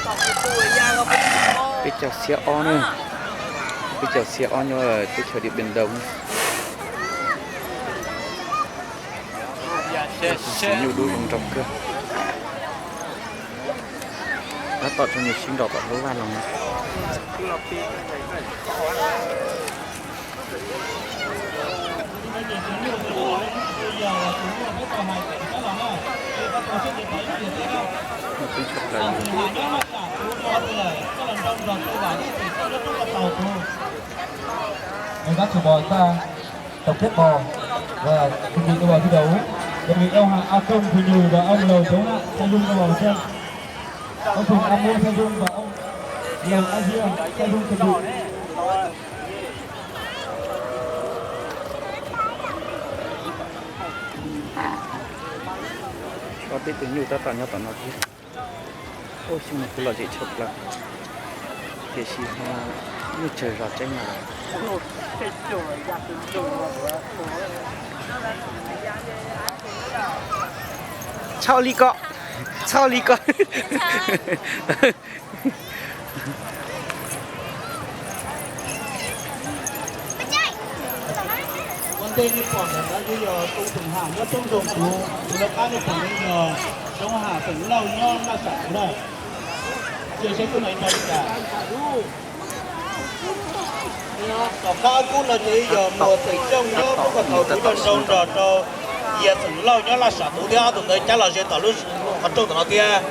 Peb caug xiab ob na, peb caug xiab ob nyob teb chaws Điện Biên Đông. Tus txiv nyuj dub zoo nraug kawg. Tab tom tso nws sib nrau tom lub vaj los. Các thủ bò ra tập kết bò và chuẩn bị cho bò thi đấu. Chuẩn bị ông Hà A Công thì nhù và ông Lầu Chống Nạn Sa Dung cho bò vào sân. Ông Phùng A Mô Sa Dung và ông Lầu A Diêu Sa Dung chuẩn bị. Ob peb tus nyuj tab tom nyob tom no thiab. Ua xyoo no kuv lom zem tshaj plaws, tiam sis nyuj tsawg zos tseeb no. Txhob li ko, txhob li ko. Ua ntej nej pom ntawm no yog Tub Toom Ham nyob Roob Nroog Kuv, tus lawv qab nej pom no yog Roob Ham Feem Lauj nyob Laj Sam Kuv na. Cia seb kub no ib co li cas. Tom qab kub no ces yog Muas Feem Xyooj nyob Roob Ko Taus Kuv coj nrau nrog rau Yias Feem Lauj nyob Laj Sam Kuv thiab, ob tug ntawd cab los ze tom lub qhov rooj tom no thiab.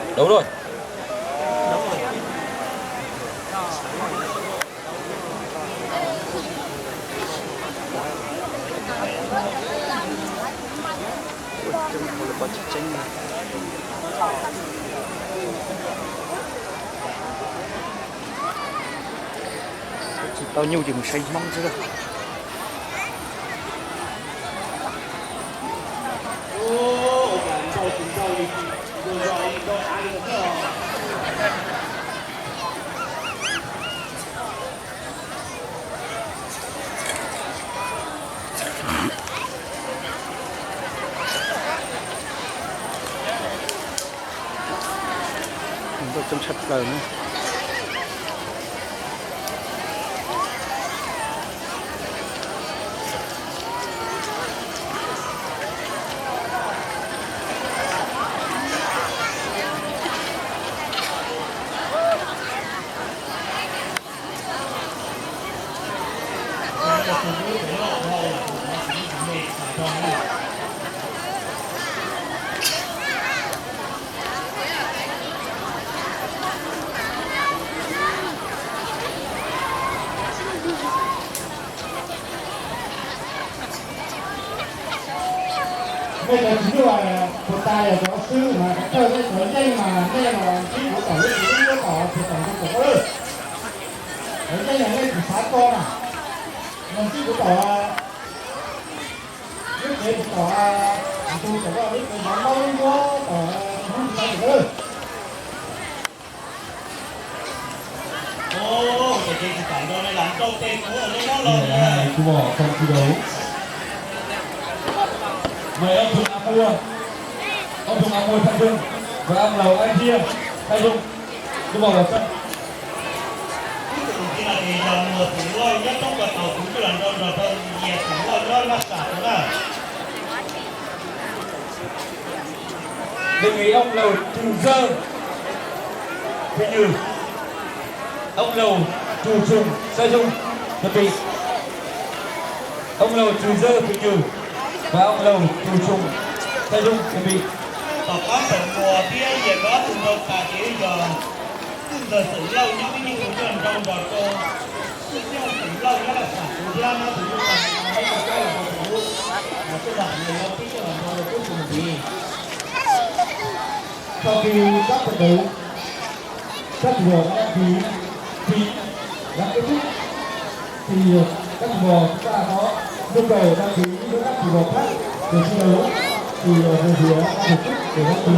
Tsis tau nyuj ces mus saib Hmoob xwb. Coob tshaj plaws na. Nej cov tsis nyuaj puas tas yog cov xwb mas thawj nej cov yeej mas nej los ntsib kuv tom lub tsev ib lub tom puas tom zoo tom lawm. Cov yeej nej tsis xav tso na, los ntsib kuv tom lub tsev tsis tom, tus tom lub tsev xav mob lub ncuab tom hnub tsis tau lawm. Tus vòm trong thi đấu. Mời ông Phùng A Mua, ông Phùng A Mua Thăng Dung và ông Lầu Anh Thiêm Thăng Dung. Tus vòm trong. Tus vòm trong nyob trong và tàu cũng cứ làm trong rồi thôi, về cũng lo nhớ nó sạch rồi đó. Đề nghị ông Lầu Trù Dơ, Thủy Nhừ. Ông Lầu Trù Trùng, Sa Dung, chuẩn bị. Ông Lầu Trù Dơ, Thủy Nhừ. Và ông Lầu Trù Trùng, Sa Dung, chuẩn bị. Tom qab tawm muas thiab yam nrov tus nrau tas ces yog twb ntawd Xeem Lauj nyob ib nyuag tus nrau nrau nrog rau, twb yog Xeem Lauj nyob laj sam kuv thiab nyob tus nrau tas no, ib co cab los rau tus lub, mas twb vam nws yuav pib coj los nrau rau tub tus ntxiv. Sau khi các phần đấu, các thủ đoạn đăng ký thi đã kết thúc, thì các thủ đoạn chúng ta có nhu cầu đăng ký với các thủ đoạn khác để thi đấu, thì về phía ban tổ chức để đăng ký.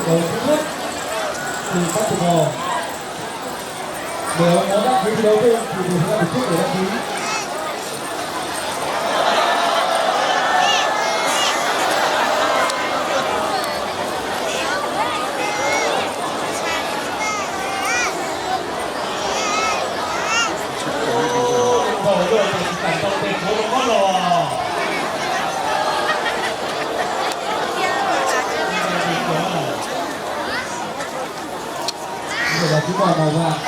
Cầu thứ nhất thì các thủ mò. Để có đăng ký thi đấu thêm thì mình sẽ được trước để đăng ký. Bây giờ là chúng ta màu vàng,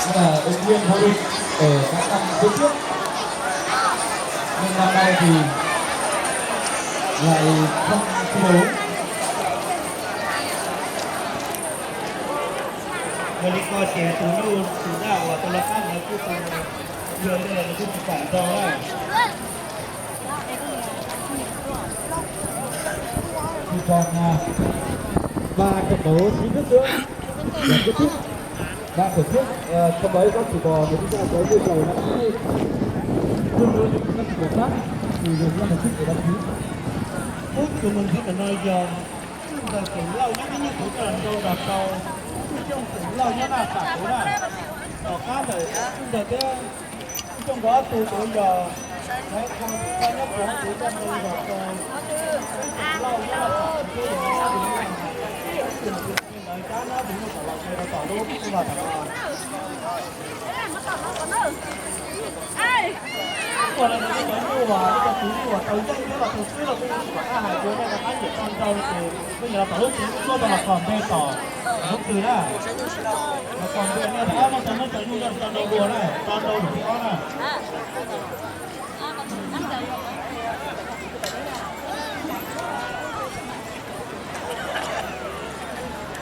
đó là ứng viên vô địch ở các năm trước trước. Nhưng năm nay thì lại không thi đấu. Yog li ko ces tus nyuj tus daj uas tau los qab ntawd kuj tus, yog li ntawd nws kuj tsis kam nrau na. Thì còn à, ba cặp đấu chính thức nữa là kết thúc. Ban tổ chức ờ, thông báo với các chủ bò và chúng ta có yêu cầu đăng ký thêm. Tương đối với các chủ bò khác thì được ban tổ chức để đăng ký. Ub, tụi mình thấy là nơi giờ ntawd tus lauj nyob ib nyuag kuv coj los nrau nrog rau tus coob tus lauj nyob na, tam kuv na. Tom qab ntawm ntawd thiab, tus coob nkaus ob tug tus yog, lawv qhov tus koj nyob kuv kuv coj nrau nrog rau tus lauj nyob na, tam kuv thiab yog tus ntawd cab no tus nyuj tom los ces rau tom lub kuj los tom no. Ua li no nej cov nyuj uas nej cov kwv tij uas tau yeej thiab los tau swb los peb yuav tsum kom qab hais dua nej rov qab nyiam tau nrau ces peb yuav los tom lub tsev nyuj tuaj tau los kos npe tom lub twg na. Los kos npe nej rov qab muab tau muab cov nyuj coj tso nrau dua na, tso nrau lwm thib ob na.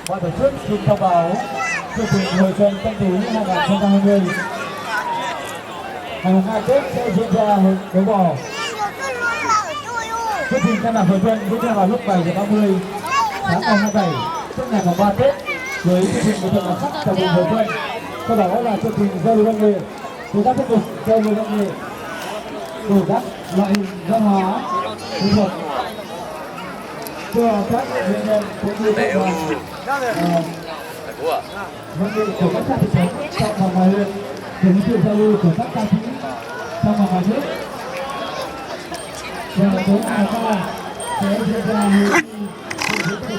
Ban tổ chức xin thông báo, chương trình hội xuân Canh Tí hai nghìn không trăm hai mươi, ngày mùng hai Tết sẽ diễn ra đấu vòng. Chương trình khai mạc hội xuân diễn ra vào lúc bảy giờ ba mươi sáng ngày hai bảy, tức ngày mùng ba Tết, với chương trình nghệ thuật đặc sắc chào mừng hội xuân. Sau đó là chương trình giao lưu văn nghệ, công tác thuyết phục, giao lưu văn nghệ, của các loại hình văn hóa, nghệ thuật, cho các nghệ nhân cũng như các đoàn, ờ, văn nghệ của các xã thị trấn trong và ngoài huyện, để giới thiệu giao lưu của các ca sĩ trong và ngoài nước. Và tối ngày hôm qua sẽ diễn ra hội thi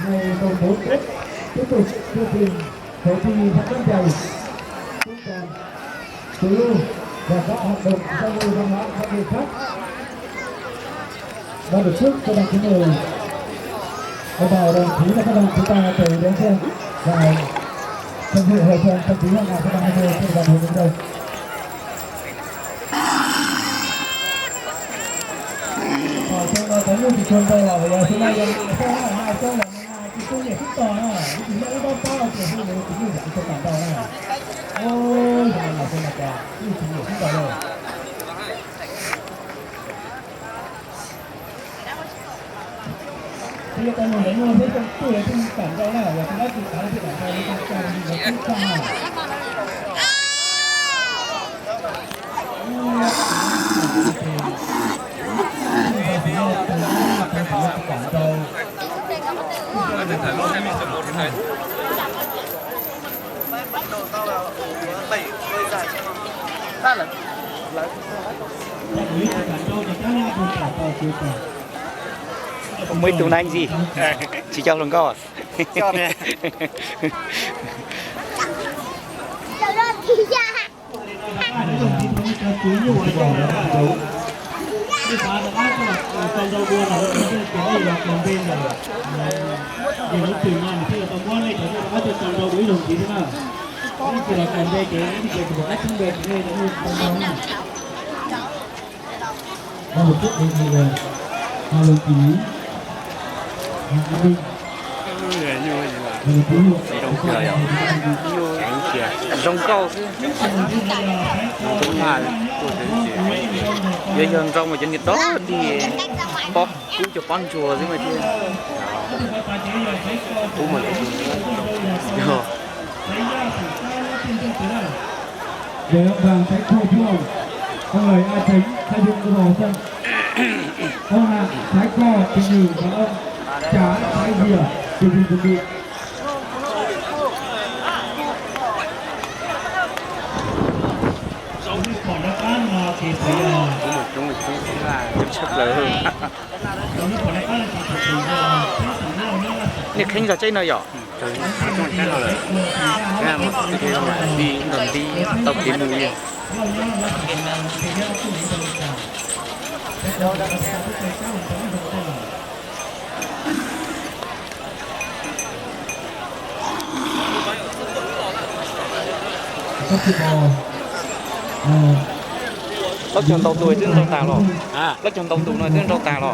Ngày mùng bốn Tết, tiếp tục chương trình hội thi hát cắm chày, tung tràng, phiêu lưu và các hoạt động giao lưu văn hóa văn nghệ khác. Ban tổ chức sẽ đăng ký mời ông bà, đồng chí và các đồng chí ta từ Bến Tre và tham dự hội xuân Canh Tí hai nghìn không trăm hai mươi trên địa bàn huyện Bình Đông. Ờ, trong đó có nhiều thị trường về là bây giờ xưa nay là không phải hai trong là hai cái công nghệ phức tò ha, cái gì nó báo cáo là kiểu như là cái gì cũng không cảm tò ha. Ôi, cái này là cái này là cái gì cũng không cảm tò. Bây giờ con mình lấy mua hết trong tủ này, không cảm tò na, và cái đó thì cái thì cảm tò, không cảm tò thì nó cũng không hả. Muaj ib tug neeg ntxim tsis coj hluas nkauj. Ban tổ chức đề nghị là Hà Lộc Ký, Hà An Minh, Hà Lộc Ký, Hà Lộc Ký. Zoo nkauj xwb. Yog yog nrau mas cov niag dog dig pob kub cov pob ntsuag xwb mas thiab. Về ông Vàng Thái Khôi Phúc Hồng, ông Lời A Tránh, Thái Dung Cô Hồ Xanh, ông Hạng Thái Co, Bình Nhường và ông Trá Thái Diệp, Bình Nhường Bình Định. Nej kheev zog tseeb no yom? Nrog nti tau kev mus li. Plaub caug ntau tus twb nrau tas los? Plaub caug ntau tus no twb nrau tas los?